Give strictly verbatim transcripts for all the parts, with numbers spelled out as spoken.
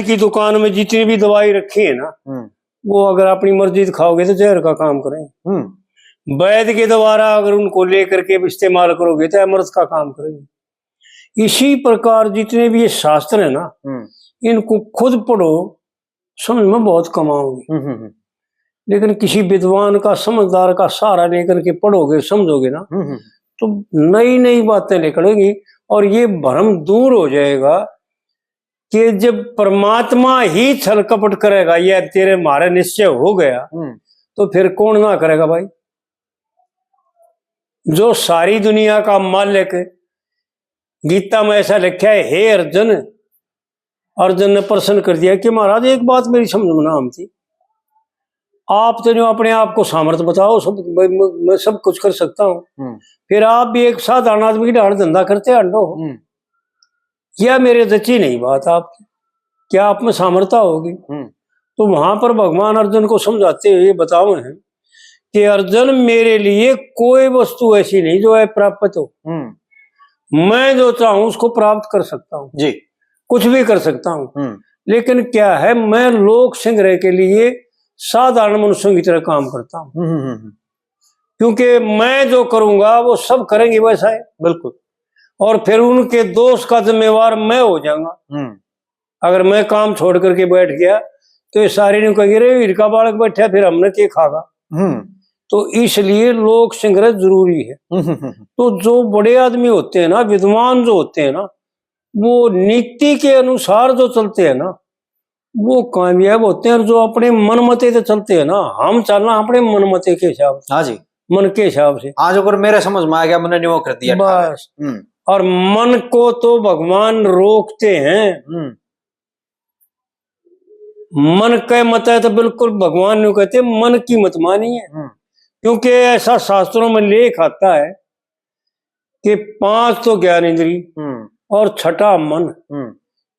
की दुकान में जितनी भी दवाई रखी है ना, हम्म। वो अगर अपनी मर्जी से खाओगे तो जहर का काम करेंगे। हम्म। वैद्य के द्वारा अगर उनको लेकर के इस्तेमाल करोगे तो अमृत का काम करेंगे। इसी प्रकार जितने भी ये शास्त्र है ना, हम्म। इनको खुद पढ़ो, समझ में बहुत कम आओगे। हम्म, हम्म, हम्म। लेकिन किसी विद्वान का, समझदार का सहारा लेकर के पढ़ोगे, समझोगे ना, हम्म, हम्म। तो नई नई बातें निकलेंगी और ये भ्रम दूर हो जाएगा कि जब परमात्मा ही छल कपट करेगा, "यह तेरे म्हारे निश्चय हो गया", हम्म। तो फिर कौन ना करेगा भाई? जो सारी दुनिया का मालिक, गीता में ऐसा लिखा है, "हे अर्जुन", अर्जुन ने प्रश्न कर दिया कि "महाराज, एक बात मेरी समझ में ना आती, आप तो जो अपने आप को सामर्थ बताओ, सब मैं, मैं, मैं सब कुछ कर सकता हूँ, हम्म। फिर आप भी एक साधारण आदमी की ढाल धंधा करते हंडो हो, हम्म। क्या मेरे जची नहीं बात आपकी? क्या आप में सामर्थ्य होगी?" हम्म। तो वहां पर भगवान अर्जुन को समझाते हुए ये बतावे हैं कि "अर्जुन, मेरे लिए कोई वस्तु ऐसी नहीं जो अप्राप्त हो। हम्म। मैं जो चाहूं उसको प्राप्त कर सकता हूँ, जी। कुछ भी कर सकता हूँ। हम्म। लेकिन क्या है, मैं लोक संग्रह के लिए साधारण मनुष्यों की तरह काम करता हूँ, हम्म, हम्म, हम्म। क्योंकि मैं जो करूंगा वो सब करेंगे वैसा है।" बिल्कुल। "और फिर उनके दोष का जिम्मेवार मैं हो जाऊंगा। हम्म। अगर मैं काम छोड़ करके बैठ गया तो ये सारे न्यू कहेंगे, 'रे हीर का बालक बैठा, फिर हमने के खागा?'" हम्म। तो इसलिए लोक संग्रह जरूरी है। हम्म, हम्म, हम्म। तो जो बड़े आदमी होते हैं ना, विद्वान जो होते हैं ना, वो नीति के अनुसार जो चलते हैं ना, वो कामयाब होते हैं। और जो अपने मन मते से चलते हैं ना, हम चलना अपने मन मते के हिसाब से, हाँ जी। मन के हिसाब से। आज अगर मेरे समझ में आ गया, मैंने न्यू कर दिया, बस। हम्म। और मन को तो भगवान रोकते हैं। हम्म। मन के मत है तो बिल्कुल भगवान न्यू कहते, "मन की मत मानिए।" हम्म। क्योंकि ऐसा शास्त्रों में लेख आता है कि पांच तो ज्ञान इंद्री, हम्म। और छठा मन, हम्म।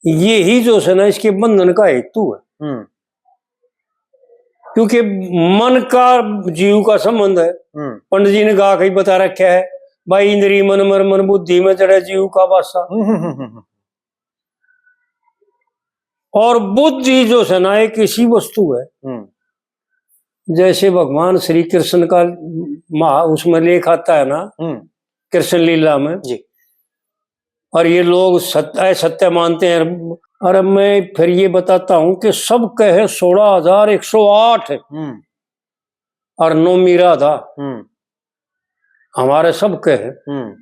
यही जो है ना, इसके बंधन का हेतु है। हम्म। क्योंकि मन का जीव का संबंध है। हम्म। पंडित जी ने गा के ही बता रखा है, "भाई, इंद्री मन मर, मन बुद्धि में चढ़े जीव का बासा।" हम्म, हम्म, हम्म, हम्म। और बुद्धि जो है ना, एक ऐसी वस्तु है, हम्म। जैसे भगवान श्री कृष्ण का महा-, उसमें लेख आता है ना, हम्म। कृष्ण लीला में, जी। और ये लोग सत-, असत्य मानते हैं। अरे, मैं फिर ये बताता हूँ कि सब कहे सोलह हजार एक सौ आठ, हम्म। और नौमी राधा, हम्म। हमारे सब के हैं। हम्म।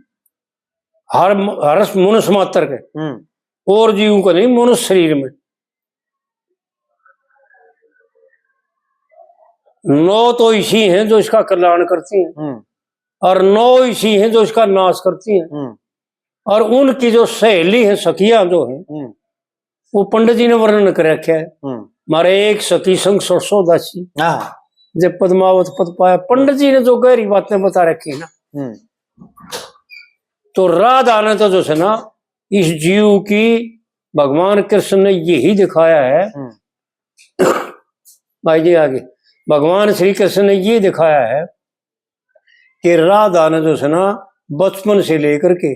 हर म-, हर मनुष्य मात्र के। हम्म। और जीव को नहीं, मनुष्य शरीर में। नौ तो इसी हैं जो इसका कल्याण करती हैं। हम्म। और नौ इसी हैं जो इसका नाश करती हैं। हम्म। और उनकी जो सहेली हैं, सखियां जो हैं, हम्म। वो पंडित जी ने वर्णन कर रखा है। हम्म। "मारे एक सखी संग सरसों दासी।" हाँ। जब पद्मावत पद पाया, पंडित जी ने जो गहरी बातें बता रखी है ना, हम्म। तो राधा ने तो जो है ना, इस जीव की भगवान कृष्ण ने यही दिखाया है। हम्म। भाई जी आगे, भगवान श्री कृष्ण ने ये दिखाया है कि राधा ने जो है ना, बचपन से लेकर के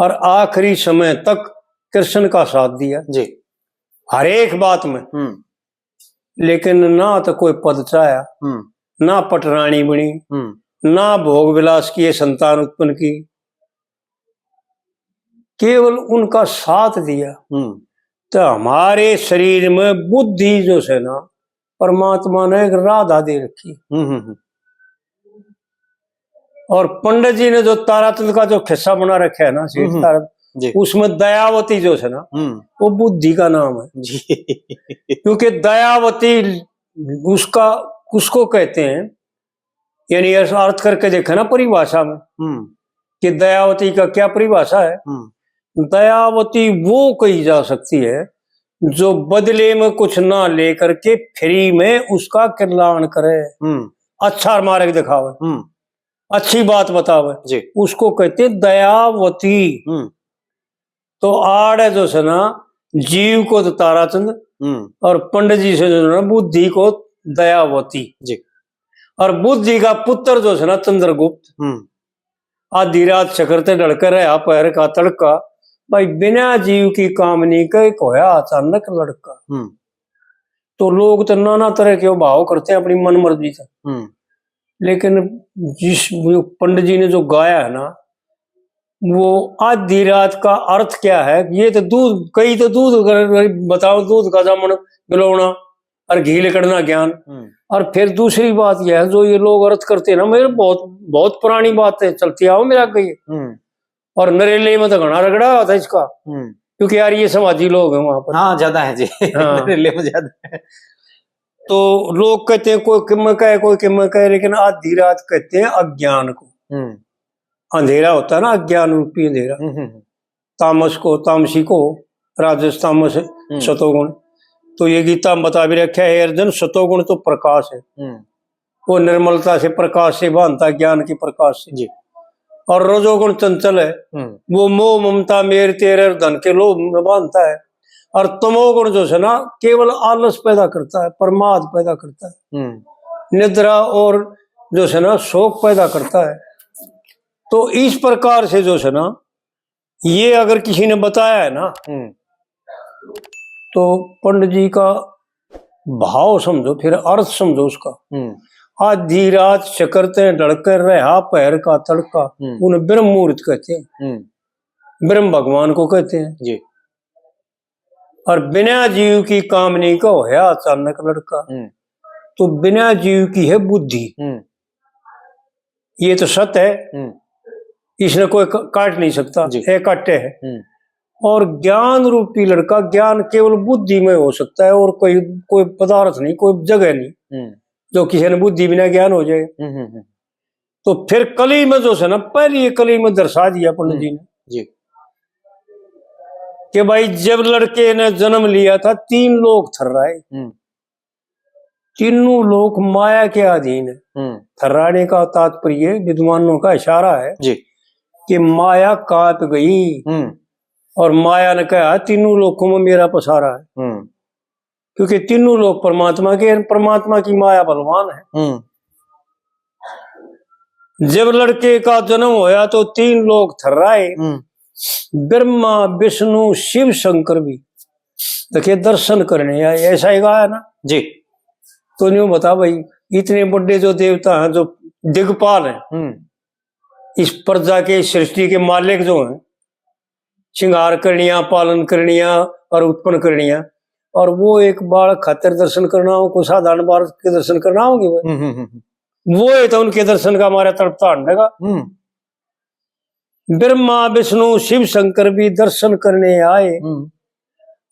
और आखिरी समय तक कृष्ण का साथ दिया, जी। हर एक बात में। हम्म। लेकिन ना तो कोई पद चाहा, हम्म। ना पटरानी बनी, हम्म। ना भोग विलास किए, संतान उत्पन्न की, केवल उनका साथ दिया। हम्म। तो हमारे शरीर में बुद्धि जो है ना, परमात्मा ने एक राधा दे रखी। हम्म, हम्म, हम्म। और पंडित जी ने जो ताराचंद का जो खिस्सा बना रखा है ना, सेठ हम्म, तारा, जी। उसमें दयावती जो है ना, हम्म। वो बुद्धि का नाम है। जी। क्योंकि दयावती उसका, उसको कहते हैं, यानी ऐसा अर्थ करके देखे ना परिभाषा में, हम्म। कि दयावती का क्या परिभाषा है। हम्म। दयावती वो कही जा सकती है जो बदले में कुछ ना लेकर के फ्री में उसका कल्याण करे, हम्म। अच्छा मार्ग दिखावे, हम्म। अच्छी बात बतावे, जी। उसको कहते हैं दयावती। हम्म। तो आड़ है जो है ना, जीव को तो ताराचंद, हम्म। और पंडित जी से जो है ना, बुद्धि को दयावती। जी। और बुद्धि का पुत्र जो है ना, चंद्रगुप्त। हम्म। आधी रात चक्कर ते ढलकर रहा, पैर का तड़का, भाई, बिना जीव की कामनी के एक होया अचानक लड़का। हम्म। तो लोग तो नाना तरह के भाव करते हैं अपनी मनमर्जी से। हम्म। लेकिन जिस, जो पंडित जी ने जो गाया है ना, वो आधी रात का अर्थ क्या है? ये तो दूध, कई तो दूध कर, बताओ, दूध का जामन गलोना और घी लिकड़ना ज्ञान। हम्म। और फिर दूसरी बात यह है, जो ये लोग अर्थ करते हैं ना, मेरे बहुत, बहुत पुरानी बात है, चलती आओ मेरे आगे ये। हम्म। और नरेले में तो घना रगड़ा होता है इसका, हम्म। क्योंकि यार, ये समाजी लोग हैं वहां पर। हाँ, ज्यादा है जी। हाँ। नरेले में ज्यादा है। तो लोग कहते हैं, कोई किम कहे, कोई किम कहे, लेकिन आधी रात कहते हैं अज्ञान को। हम्म। अंधेरा होता है ना, अज्ञान रूपी अंधेरा। हम्म, हम्म, हम्म। तामस को, तामसी को, राजस, तामस, हम्म। सतोगुण। तो ये गीता में बता भी रखा है, "हे अर्जुन, सतोगुण तो प्रकाश है।" हम्म। वो निर्मलता से, प्रकाश से बांधता है, ज्ञान के प्रकाश से। जी। और रजोगुण चंचल है, हम्म। वो मोह, ममता, मेर, तेर और धन के लोभ में बांधता है। और तमोगुण जो है ना, केवल आलस पैदा करता है, प्रमाद पैदा करता है, हम्म। निद्रा और जो है ना, शोक पैदा करता है। तो इस प्रकार से जो है ना, ये अगर किसी ने बताया है ना, हम्म। तो पंडित जी का भाव समझो, फिर अर्थ समझो उसका। हम्म। आधी रात चक्कर ते ढलकर रहा पहर का तड़का, हम्म। उन्हें ब्रह्म मुहूर्त कहते हैं। हम्म। ब्रह्म भगवान को कहते हैं। जी। और बिना जीव की कामनी का होया अचानक लड़का। हम्म। तो बिना जीव की है बुद्धि। हम्म। ये तो सत्य है, हम्म। इसने कोई क-, काट नहीं सकता, जी। ये काटे है। हम्म। और ज्ञान रूपी लड़का, ज्ञान केवल बुद्धि में हो सकता है और कोई, कोई पदार्थ नहीं, कोई जगह नहीं, हम्म। जो किसी ने बुद्धि बिना ज्ञान हो जाए। हम्म, हम्म, हम्म। तो फिर कली में जो है ना, पहली ये कली में दर्शा दिया पंडित जी ने, हम्म। जी। कि भाई, जब लड़के ने जन्म लिया था, तीन लोक थर्राए। हम्म। तीनों लोक माया के अधीन है। हम्म। थर्राने का तात्पर्य विद्वानों का इशारा है, जी। कि माया कांप गई, हम्म। और माया ने कहा, "तीनों लोकों में मेरा पसारा है।" हम्म। क्योंकि तीनों लोक परमात्मा के, परमात्मा की माया बलवान है। हम्म। जब लड़के का जन्म होया तो तीन लोक थर्राए, हम्म। ब्रह्मा, विष्णु, शिव, शंकर भी। देखिए, दर्शन करने आए, ऐसा ही गाया ना जी। तो न्यू बता भाई, इतने बड़े जो देवता हैं, जो दिगपाल हैं, हम्म। इस प्रजा के, सृष्टि के मालिक जो हैं, श्रृंगार करनिया, पालन करनिया और उत्पन्न करनिया, और वो एक बालक खातिर दर्शन करना हो, कोई साधारण बालक के दर्शन करना होंगे भाई? हम्म, हम्म, हम्म। वो है तो उनके दर्शन का हमारा तड़पता हंडेगा। हम्म। ब्रह्मा, विष्णु, शिव, शंकर भी दर्शन करने आए, हम्म।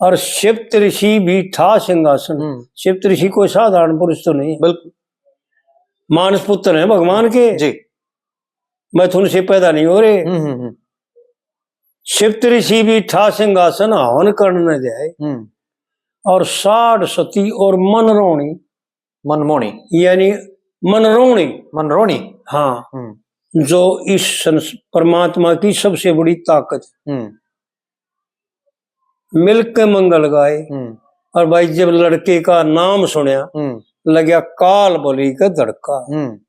और सप्त ऋषि भी ठा सिंहासन। हम्म। सप्त ऋषि कोई साधारण पुरुष तो नहीं, बिल्कुल। मानस पुत्र हैं भगवान के, जी। मिथुन से पैदा नहीं हो रहे। हम्म, हम्म, हम्म। सप्त ऋषि भी ठा सिंहासन हवन करने जाए, हम्म। और साढ़ सती और मन रोणी, मनमोहनी। यानी मनरोहणी। मनरोहणी। हाँ। हम्म। जो इस संस-, परमात्मा की सबसे बड़ी ताकत है। हम्म। मिलके मंगल गाए। हम्म। और भाई, जब लड़के का नाम सुनया, हम्म। लग्या काल बोली के धड़का। हम्म।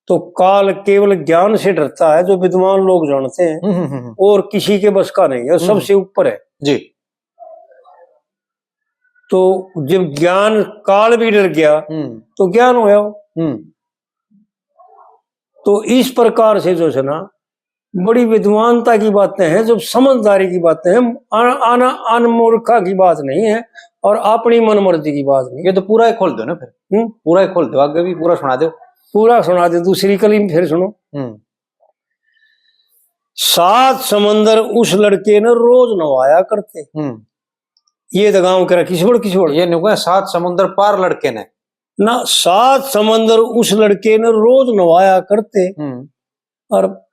तो काल केवल ज्ञान से डरता है, जो विद्वान लोग जानते हैं, हम्म, हम्म, हम्म। और किसी के बस का नहीं है, हम्म। सबसे ऊपर है। जी। तो जब ज्ञान काल भी डर गया, हम्म। तो ज्ञान होया। हम्म। तो इस प्रकार से जो है ना, बड़ी विद्वानता की बातें हैं, जो समझदारी की बातें हैं, अन-, अन-, अनमूर्खा की बात नहीं है और अपनी मनमर्जी की बात नहीं। ये तो पूरा ही खोल दो ना फिर। हम्म? पूरा ही खोल दो, आगे भी पूरा सुना दो। पूरा सुना दे, दूसरी कली में फिर सुनो। हम्म। सात समंदर उस लड़के ने रोज नवाया करते। हम्म। ये तो गांव के किसबड़ किसबड़। ये न्यू कहे, सात समुंदर पार लड़के ने। ना, सात समंदर उस लड़के ने रोज नवाया करते। हम्म। और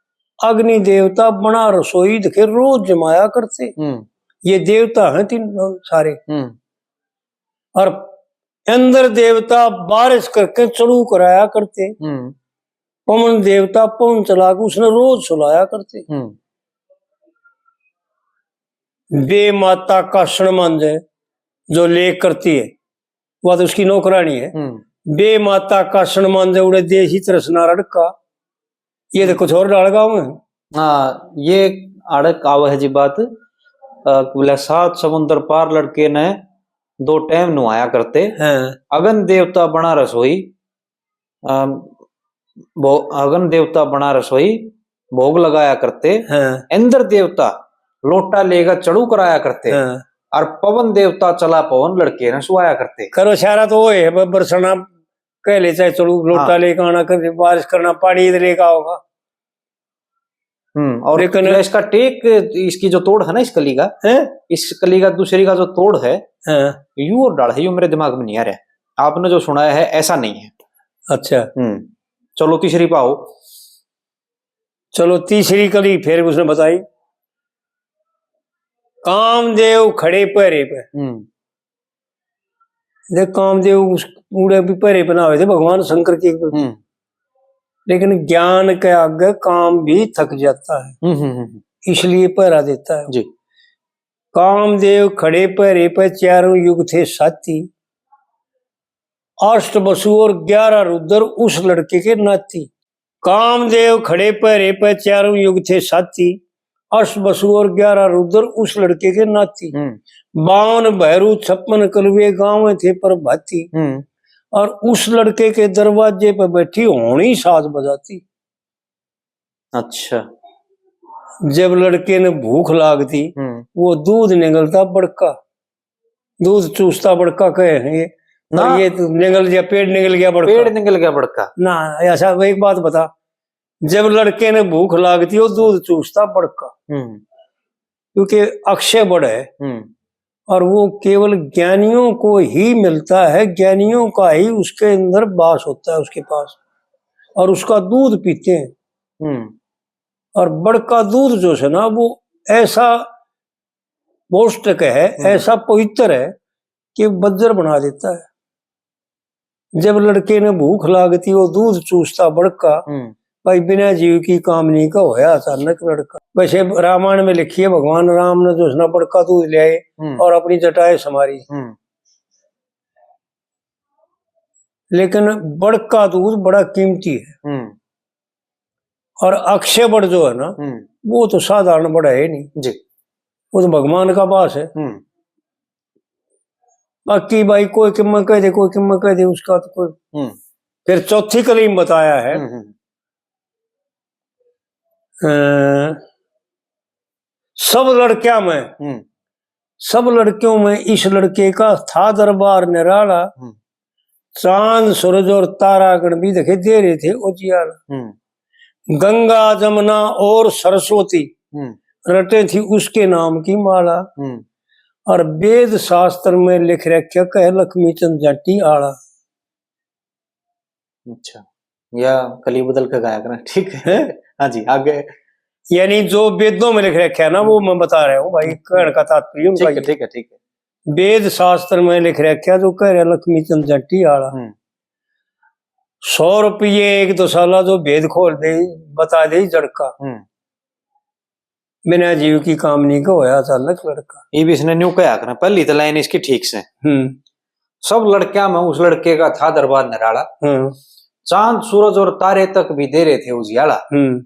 अग्नि देवता बना रसोई देखे रोज जमाया करते। हम्म। ये देवता हैं तीन सारे। हम्म। और इंद्र देवता बारिश करके चढ़ू कराया करते। हम्म। पवन देवता पवन चला के उसने रोज सुलाया करते। हम्म। बे माता कासण मांजे जो लेख करती है, वह तो उसकी नौकरानी है। हम्म। बे माता कासण मांजे उड़े देसी तरसना रड़का। ये तो कुछ और डाल गाँव है। हाँ, ये आड़क आवे है जी बात। अ, बोले, सात समुंदर पार लड़के ने दो टाइम नहाया करते। हाँ। अगन देवता बना रसोई, अ, भो-, अगन देवता बना रसोई, भोग लगाया करते। हाँ। इंद्र देवता लोटा लेकर चढ़ू कराया करते। हाँ। और पवन देवता चला पवन लड़के ने सुहाया करते। करो सारा तो वो है, ब-, बरसना कह ले, चाहे चढ़ू लोटा हाँ। लेकर आना, कर बारिश करना, पानी इधर लेकर आओगा। हम्म, और लेकिन या इसका टेक, इसकी जो तोड़ है ना इस कली का, हैं? इस कली का दूसरी का जो तोड़ है, हाँ। यू और डाल है, यू मेरे दिमाग में नहीं आ रहा है। आपने जो सुनाया है, ऐसा नहीं है। अच्छा। हम्म, चलो तीसरी पाओ। चलो तीसरी कली फिर उसने बताई, कामदेव खड़े पहरे पे। हम्म। देख, कामदेव उस उड़े भी पहरे पे ना हुए थे भगवान शंकर के। हम्म। लेकिन ज्ञान के आगे काम भी थक जाता है, हम्म, हम्म, हम्म। इसलिए पहरा देता है। जी। कामदेव खड़े पहरे पे, चारों युग थे साथी। अष्ट वसु और ग्यारह रुद्र उस लड़के के नाती। कामदेव खड़े पहरे पे, चारों युग थे साथी। अष्ट वसु और ग्यारह रुद्र उस लड़के के नाती। हम्म। बावन भैरू छप्पन कलवे गाँव थे प्रभाती। हम्म। और उस लड़के के दरवाजे पे बैठी होनी साज बजाती। अच्छा। जब लड़के ने भूख लागती, हम्म। वो दूध निगलता बड़का, दूध चूसता बड़का कहे हैं, पर ना। ये तो निगल गया, पेड़ निगल गया बड़का। पेड़ निगल गया बड़का। ना, ऐसा एक बात बता, जब लड़के ने भूख लागती, वो दूध चूसता बड़का। हम्म। क्योंकि अक्षय बड़ है हम्म। और वो केवल ज्ञानियों को ही मिलता है, ज्ञानियों का ही उसके अंदर वास होता है, उसके पास, और उसका दूध पीते हैं। हम्म। और बड़का दूध जो है ना, वो ऐसा पौष्टिक है, हम्म। ऐसा पवित्र है कि वज्र बना देता है। जब लड़के ने भूख लागती, वो दूध चूसता बड़का, हम्म। भाई बिना जीव की कामनी का होया अचानक लड़का। वैसे रामायण में लिखी है, भगवान राम ने जो है ना बड़का दूध ले आए हम्म। और अपनी जटाएं संवारी। हम्म। लेकिन बड़का दूध बड़ा कीमती है। हम्म। और अक्षय बड़ जो है ना, हम्म। वो तो साधारण बड़ है ही नहीं। जी। वो तो भगवान का वास है। हम्म। बाकी भाई कोई किम्मा कह दे, कोई किम्मा कह दे, उसका तो कोई। हम्म। फिर चौथी कली में बताया है, हम्म, हम्म। अ, सब लड़कियां में, हम्म। सब लड़कियों में इस लड़के का था दरबार निराला। हम्म। चांद सूरज और तारागण भी देखे दे रहे थे उजियाला। हम्म। गंगा जमुना और सरस्वती हम्म। रटे थी उसके नाम की माला। हम्म। और वेद शास्त्र में लिख रखा कह लक्ष्मी चंद जाटी आला। अच्छा, या कली बदल के गाया करें, ठीक है। हैं? हाँ जी, आगे। यानी जो वेदों में लिख रखा है ना, वो मैं बता रहा हूँ भाई, हम्म। कहने का तात्पर्य उनका ठीक है, ये। ठीक है, ठीक है। वेद शास्त्र में लिख रखा जो कह रहा लक्ष्मी चंद जाटी आला। हम्म। सौ रुपये एक दसाला जो भेद खोल दे, बता दे जड़का। हम्म। बिना जीव की कामनी का होया अचानक लड़का। ये भी इसने न्यू कहा करना, पहली तो लाइन इसकी ठीक से। हम्म। सब लड़कियां में उस लड़के का था दरबार निराला। हम्म। चांद सूरज और तारे तक भी दे रहे थे उजियाला। हम्म।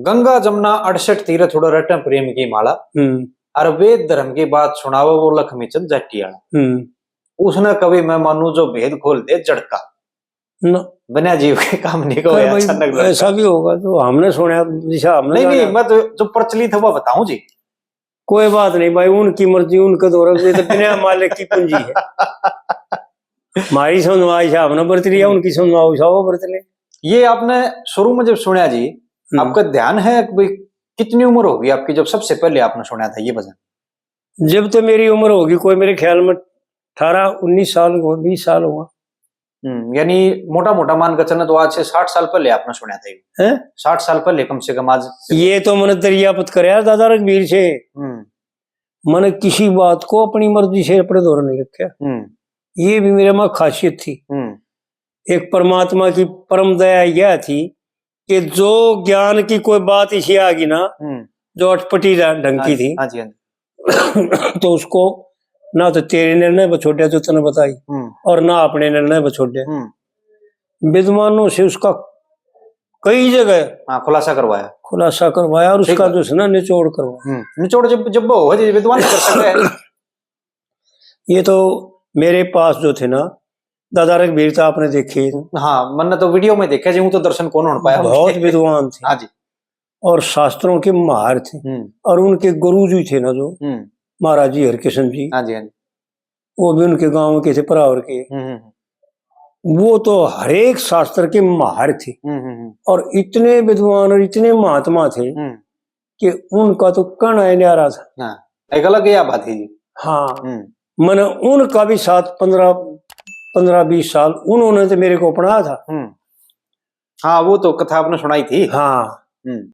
गंगा जमुना अड़सठ तीरथ उड़ रटे प्रेम की माला। हम्म। और वेद धर्म की बात सुनावे वो लक्ष्मी चंद जाटी आला। हम्म। उसने कभी मैं मानू जो भेद खोल दे जड़का। न। बिना जीव के काम नहीं कर कोई भाई, अचानक लड़का। ऐसा भी होगा तो हमने सुना, जैसा हमने नहीं, जाना। नहीं, मैं तो जो प्रचलित है वो बताऊं जी। कोई बात नहीं भाई, उनकी मर्जी, उनके दौर में तो बिना मालिक की पूंजी है। हमारी समझ में आई सा हमने बरत लिया, उनकी समझ में आई सा वो बरत ले। ये आपने शुरू में जब सुना जी, हम्म। आपका ध्यान है कि भाई कितनी उम्र होगी आपकी जब सबसे पहले आपने सुना था ये भजन? जब तो मेरी उम्र होगी कोई मेरे ख्याल में अठारह उन्नीस साल हो, बीस साल हुआ। हम्म, यानी मोटा मोटा मान के चलना तो आज से साठ साल पहले आपने सुना था ये। हैं? साठ साल पहले कम से कम आज से। ये तो मैंने दरियापत करया दादा रघबीर से। हम्म। मैंने किसी बात को अपनी मर्जी से अपने दौर नहीं रखा। हम्म। ये भी मेरे में खासियत थी। हम्म। एक परमात्मा की परम दया यह थी कि जो ज्ञान की कोई बात इसी आ गई ना, हम्म। जो अटपटी ढंग की हाँ जी, थी, हाँ जी, हाँ जी। तो उसको ना तो तेरे निर्णय पर छोड़ा जो तने बताई, हम्म। और ना अपने निर्णय पर छोड़ा। हम्म। विद्वानों से उसका कई जगह हाँ, खुलासा करवाया। खुलासा करवाया और उसका जो है ना निचोड़ करवाया। निचोड़ जब जब वो हो जाए विद्वान कर सकते हैं। ये तो मेरे पास जो थे ना दादा रघुवीर तो आपने देखे। हाँ, मैंने तो वीडियो में देखा जी, हूँ तो दर्शन कौन हो पाया। बहुत विद्वान थे। हाँ जी। और शास्त्रों के माहिर थे। और उनके गुरु जी थे ना जो महाराज जी हरकिशन जी। हाँ जी, हाँ जी। वो भी उनके गांव के थे, परावर के। वो तो हरेक शास्त्र के माहिर थे। और इतने विद्वान और इतने महात्मा थे कि उनका तो कहना ही न्यारा था। एक अलग ही बात है जी। हाँ। मैंने उनका भी साथ पंद्रह पंद्रह बीस साल उन्होंने तो मेरे को अपनाया था। हाँ, वो तो कथा आपने सुनाई थी। हाँ।